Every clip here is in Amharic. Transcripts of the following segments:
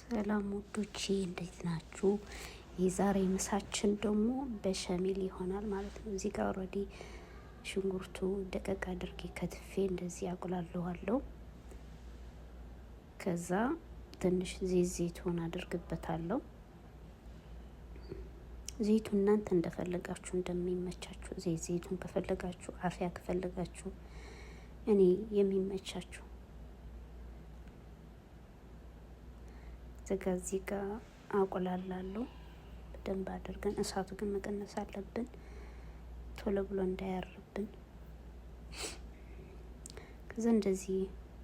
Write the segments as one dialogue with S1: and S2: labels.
S1: ሰላም ውዶቼ እንዴት ናችሁ? የዛሬ ምሳችን ደግሞ በሸሚል ይሆናል ማለት ነው። እዚህ ጋር already ሽንኩርቱ ደቀቅ አድርጌ ከትፌ እንደዚህ አቁላለዋለሁ። ከዛ ትንሽ ዘይት ዘይቱን አድርግበታለሁ። ዘይቱ እናንተ እንደፈለጋችሁ እንደሚመቻችሁ፣ ዘይት ዘይቱን ከፈለጋችሁ፣ አፍያ ከፈለጋችሁ፣ እኔ የሚመቻችሁ እዚህ ጋር አቁላላለሁ በደንብ አድርገን። እሳቱ ግን መቀነስ አለብን ቶሎ ብሎ እንዳያርብን። ከዛ እንደዚህ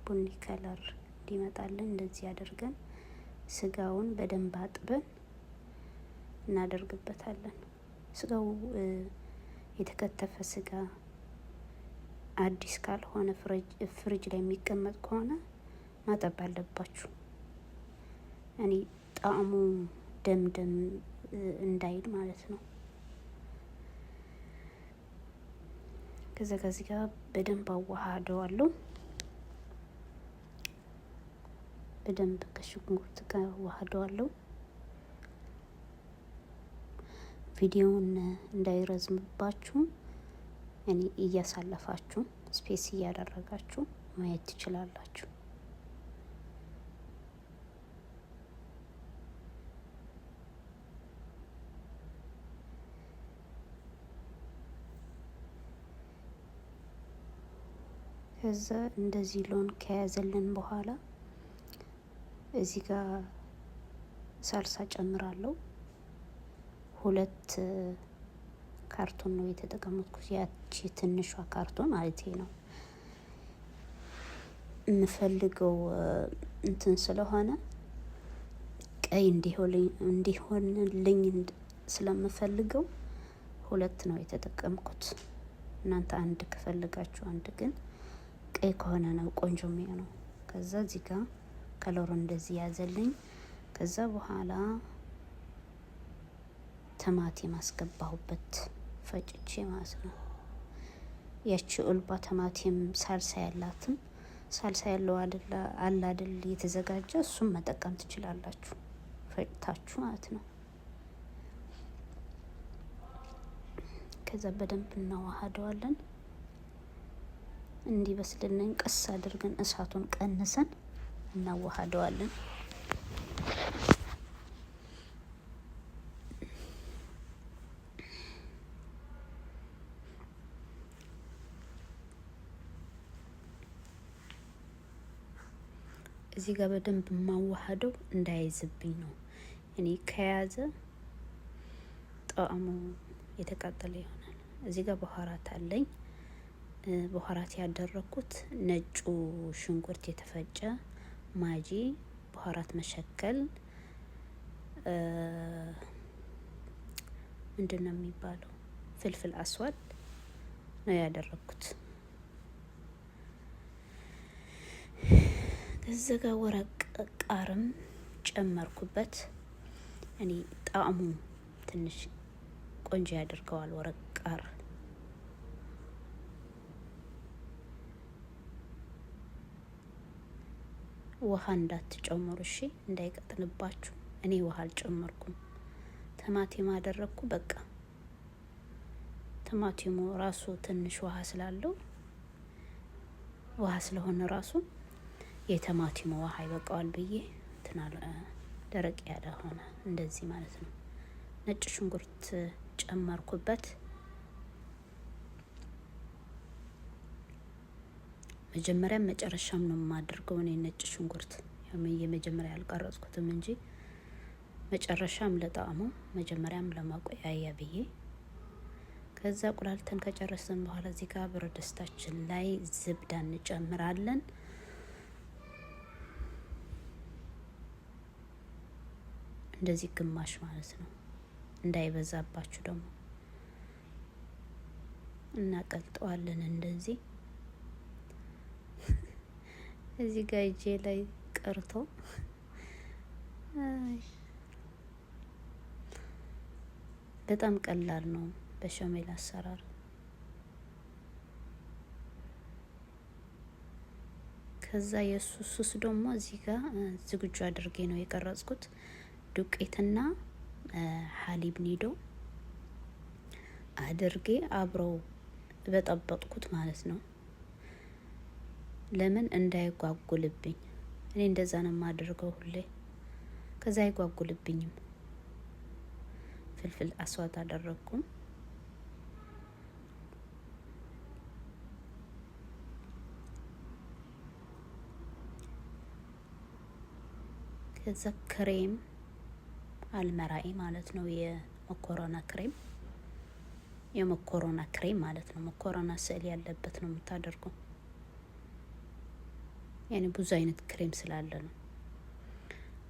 S1: ቡኒ color እንዲመጣልን እንደዚህ አድርገን ስጋውን በደንብ አጥበን እናደርግበታለን። ስጋው የተከተፈ ስጋ አዲስ ካልሆነ ፍሪጅ ላይ የሚቀመጥ ከሆነ ማጠብ አለባችሁ። እኔ ጣዕሙ ደም ደም እንዳይል ማለት ነው። ከዛ ከዚህ ጋር በደንብ አዋሃደዋለሁ። በደንብ ከሽንኩርት ጋር አዋሃደዋለሁ። ቪዲዮውን እንዳይረዝምባችሁ እኔ እያሳለፋችሁ space እያደረጋችሁ ማየት ትችላላችሁ። ከዛ እንደዚህ لون ከያዘልን በኋላ እዚህ ጋር ሳልሳ ጨምራለሁ። ሁለት ካርቶን ነው የተጠቀምኩት። ያቺ ትንሿ ካርቶን ማለት ነው። የምፈልገው እንትን ስለሆነ ቀይ እንዲሆንልኝ ስለምፈልገው ሁለት ነው የተጠቀምኩት። እናንተ አንድ ከፈለጋችሁ አንድ፣ ግን ቀይ ከሆነ ነው ቆንጆ የሚሆነው። ከዛ እዚህ ጋር ከለሩ እንደዚህ ያዘልኝ። ከዛ በኋላ ቲማቲም አስገባሁበት ፈጭቼ ማለት ነው። ያቺ ኡልባ ቲማቲም ሳልሳ ያላትም ሳልሳ ያለው አለ አይደል የተዘጋጀ፣ እሱም መጠቀም ትችላላችሁ ፈጭታችሁ ማለት ነው። ከዛ በደንብ እናዋሃደዋለን እንዲበስልልን ቀስ አድርገን እሳቱን ቀንሰን እናዋሃደዋለን። እዚህ ጋር በደንብ የማዋሃደው እንዳይዝብኝ ነው። እኔ ከያዘ ጣዕሙ የተቃጠለ ይሆናል። እዚህ ጋር بهارات አለኝ። بهارات ያደረኩት ነጩ ሽንኩርት የተፈጨ ማጂ፣ بهارات مشكل ምንድን ነው የሚባለው فلفل أسود ነው ያደረኩት። ከዚ ጋር ورق غار ም ጨመርኩበት። እኔ ጣዕሙ ትንሽ ቆንጆ ያደርገዋል ورق غار። ውሃ እንዳትጨምሩ እሺ፣ እንዳይቀጥንባችሁ። እኔ ውሃ አልጨመርኩም። ቲማቲም አደረግኩ። በቃ ቲማቲሙ ራሱ ትንሽ ውሃ ስላለው ውሃ ስለሆነ ራሱ የቲማቲሙ ውሃ ይበቃዋል ብዬ ትናል ደረቅ ያለ ሆነ እንደዚህ ማለት ነው። ነጭ ሽንኩርት ጨመርኩበት። መጀመሪያም መጨረሻም ነው የማደርገው እኔ ነጭ ሽንኩርት የመጀመሪያ ያልቀረጽኩትም እንጂ መጨረሻም ለጣዕሙ መጀመሪያም ለማቆያያ ብዬ። ከዛ ቁላልተን ከጨረስን በኋላ እዚህ ጋር ብረት ድስታችን ላይ ዝብዳ እንጨምራለን። እንደዚህ ግማሽ ማለት ነው፣ እንዳይበዛባችሁ ደግሞ እናቀልጠዋለን እንደዚህ። እዚህ ጋር እጄ ላይ ቀርቶ በጣም ቀላል ነው በሸሜል አሰራር። ከዛ የእሱ ሱስ ደግሞ እዚህ ጋር ዝግጁ አድርጌ ነው የቀረጽኩት። ዱቄትና حليب ኒዶ አድርጌ አብረው በጠበጥኩት ማለት ነው። ለምን እንዳይጓጉልብኝ፣ እኔ እንደዛ ነው የማደርገው ሁሌ። ከዛ አይጓጉልብኝም። فلفل أسود አደረግኩም። ከዛ ክሬም አልመራኢ ማለት ነው፣ የመኮረና ክሬም፣ የመኮረና ክሬም ማለት ነው። መኮረና ስዕል ያለበት ነው የምታደርገው። ያኔ ብዙ አይነት ክሬም ስላለ ነው።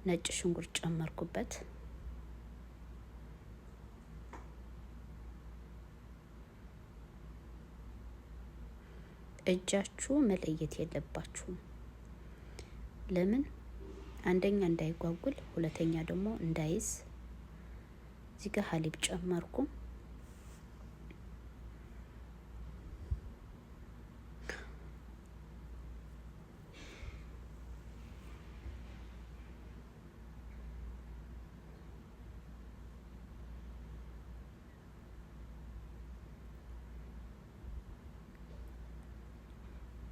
S1: ነጭ ሽንኩርት ጨመርኩበት። እጃችሁ መለየት የለባችሁም። ለምን? አንደኛ እንዳይጓጉል፣ ሁለተኛ ደግሞ እንዳይዝ። እዚህ ጋር حليب ጨመርኩ።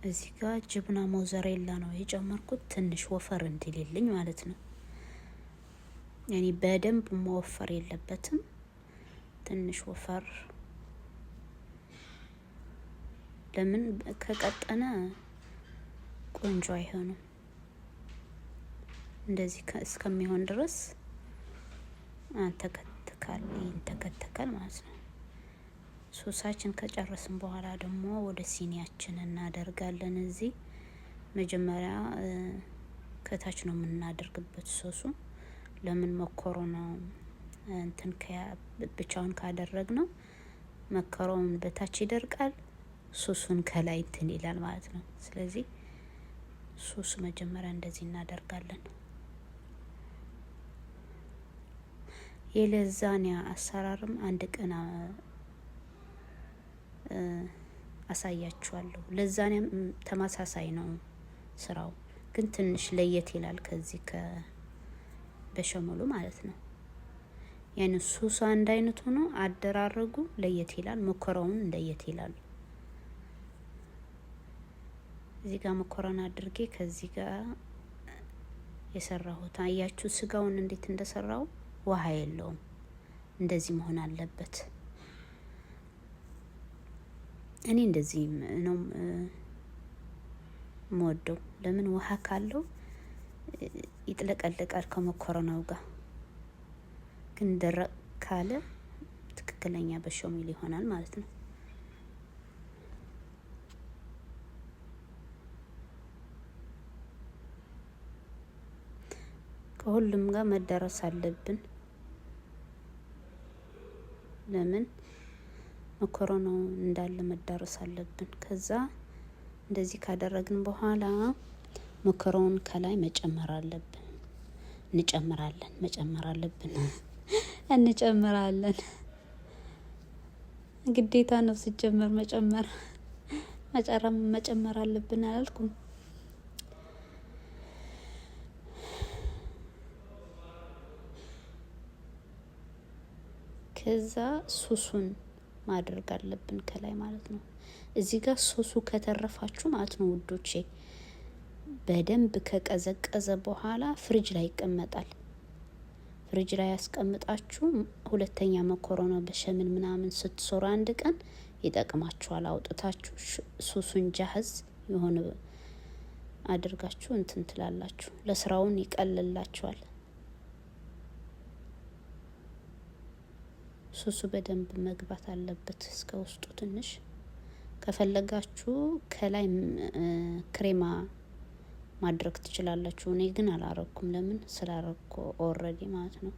S1: እዚህ ጋር جبنة ሞዘሬላ ነው የጨመርኩት፣ ትንሽ ወፈር እንዲልልኝ ማለት ነው። ያኔ በደንብ መወፈር የለበትም፣ ትንሽ ወፈር። ለምን ከቀጠነ ቆንጆ አይሆንም። እንደዚህ እስከሚሆን ድረስ አንተከትካል፣ ይንተከተካል ማለት ነው። ሶሳችን ከጨረስን በኋላ ደግሞ ወደ ሲኒያችን እናደርጋለን። እዚህ መጀመሪያ ከታች ነው የምናደርግበት ሶሱ። ለምን መኮሮና እንትን ብቻውን ካደረግ ነው መኮሮን በታች ይደርቃል፣ ሶሱን ከላይ እንትን ይላል ማለት ነው። ስለዚህ ሶሱ መጀመሪያ እንደዚህ እናደርጋለን። የለዛኒያ አሰራርም አንድ ቀን አሳያችኋለሁ። ለዛኒያም ተመሳሳይ ነው ስራው፣ ግን ትንሽ ለየት ይላል ከዚህ ከበሸመሉ ማለት ነው። ያን ሱሱ አንድ አይነት ሆኖ አደራረጉ ለየት ይላል። መኮረውን ለየት ይላል። እዚህ ጋር መኮረና አድርጌ ከዚህ ጋር የሰራሁት አያችሁ፣ ስጋውን እንዴት እንደሰራው ውሃ የለውም። እንደዚህ መሆን አለበት። እኔ እንደዚህ ነው የምወደው። ለምን ውሃ ካለው ይጥለቀለቃል ከመኮረናው ጋር፣ ግን ደረቅ ካለ ትክክለኛ በሾሚል ይሆናል ማለት ነው። ከሁሉም ጋር መዳረስ አለብን። ለምን መኮረናው እንዳለ መዳረስ አለብን። ከዛ እንደዚህ ካደረግን በኋላ መኮረናውን ከላይ መጨመር አለብን። እንጨምራለን፣ መጨመር አለብን፣ እንጨምራለን። ግዴታ ነው ሲጀመር መጨመር መጨመር አለብን አላልኩም። ከዛ ሱሱን ማድረግ አለብን ከላይ ማለት ነው። እዚህ ጋር ሶሱ ከተረፋችሁ ማለት ነው ውዶቼ፣ በደንብ ከቀዘቀዘ በኋላ ፍሪጅ ላይ ይቀመጣል። ፍሪጅ ላይ ያስቀምጣችሁ ሁለተኛ መኮረና በሸምን ምናምን ስትሰሩ አንድ ቀን ይጠቅማችኋል። አውጥታችሁ ሶሱን جاهز የሆነ አድርጋችሁ እንትን ትላላችሁ። ለስራውን ይቀልላችኋል። ሶሱ በደንብ መግባት አለበት እስከ ውስጡ። ትንሽ ከፈለጋችሁ ከላይ ክሬማ ማድረግ ትችላላችሁ። እኔ ግን አላረኩም። ለምን ስላረኩ already ማለት ነው።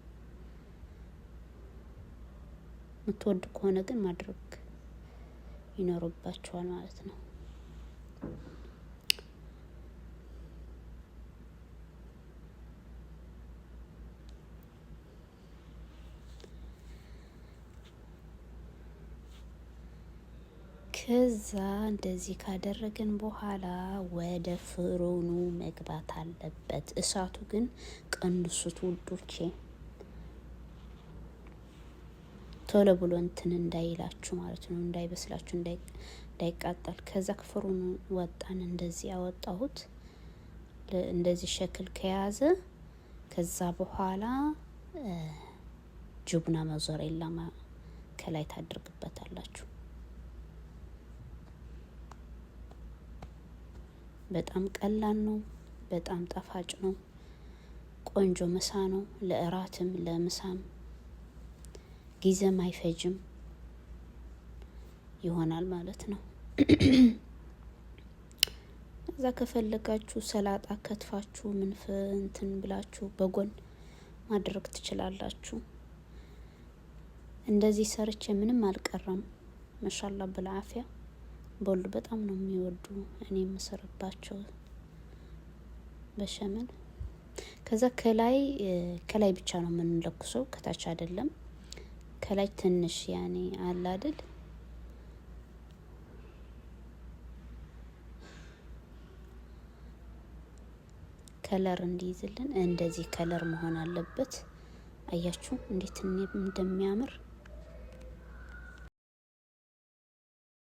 S1: የምትወዱ ከሆነ ግን ማድረግ ይኖርባችኋል ማለት ነው። ከዛ እንደዚህ ካደረግን በኋላ ወደ ፍሮኑ መግባት አለበት። እሳቱ ግን ቀንሱት ውዶቼ፣ ቶሎ ብሎ እንትን እንዳይላችሁ ማለት ነው፣ እንዳይበስላችሁ፣ እንዳይቃጠል። ከዛ ከፍሮኑ ወጣን፣ እንደዚህ አወጣሁት። እንደዚህ شكل ከያዘ ከዛ በኋላ جبنة موزاريلا ከላይ ታደርግበታላችሁ። በጣም ቀላል ነው። በጣም ጣፋጭ ነው። ቆንጆ ምሳ ነው። ለእራትም ለምሳም ጊዜም አይፈጅም ይሆናል ማለት ነው። እዛ ከፈለጋችሁ ሰላጣ ከትፋችሁ ምን እንትን ብላችሁ በጎን ማድረግ ትችላላችሁ። እንደዚህ ሰርቼ ምንም አልቀረም። መሻላ ብልዓፊያ በሉ በጣም ነው የሚወዱ እኔ የምሰርባቸው በሸመን። ከዛ ከላይ ከላይ ብቻ ነው የምንለኩሰው ከታች አይደለም። ከላይ ትንሽ ያኔ አለ አይደል color እንዲይዝልን እንደዚህ color መሆን አለበት። አያችሁ እንዴት እንደሚያምር።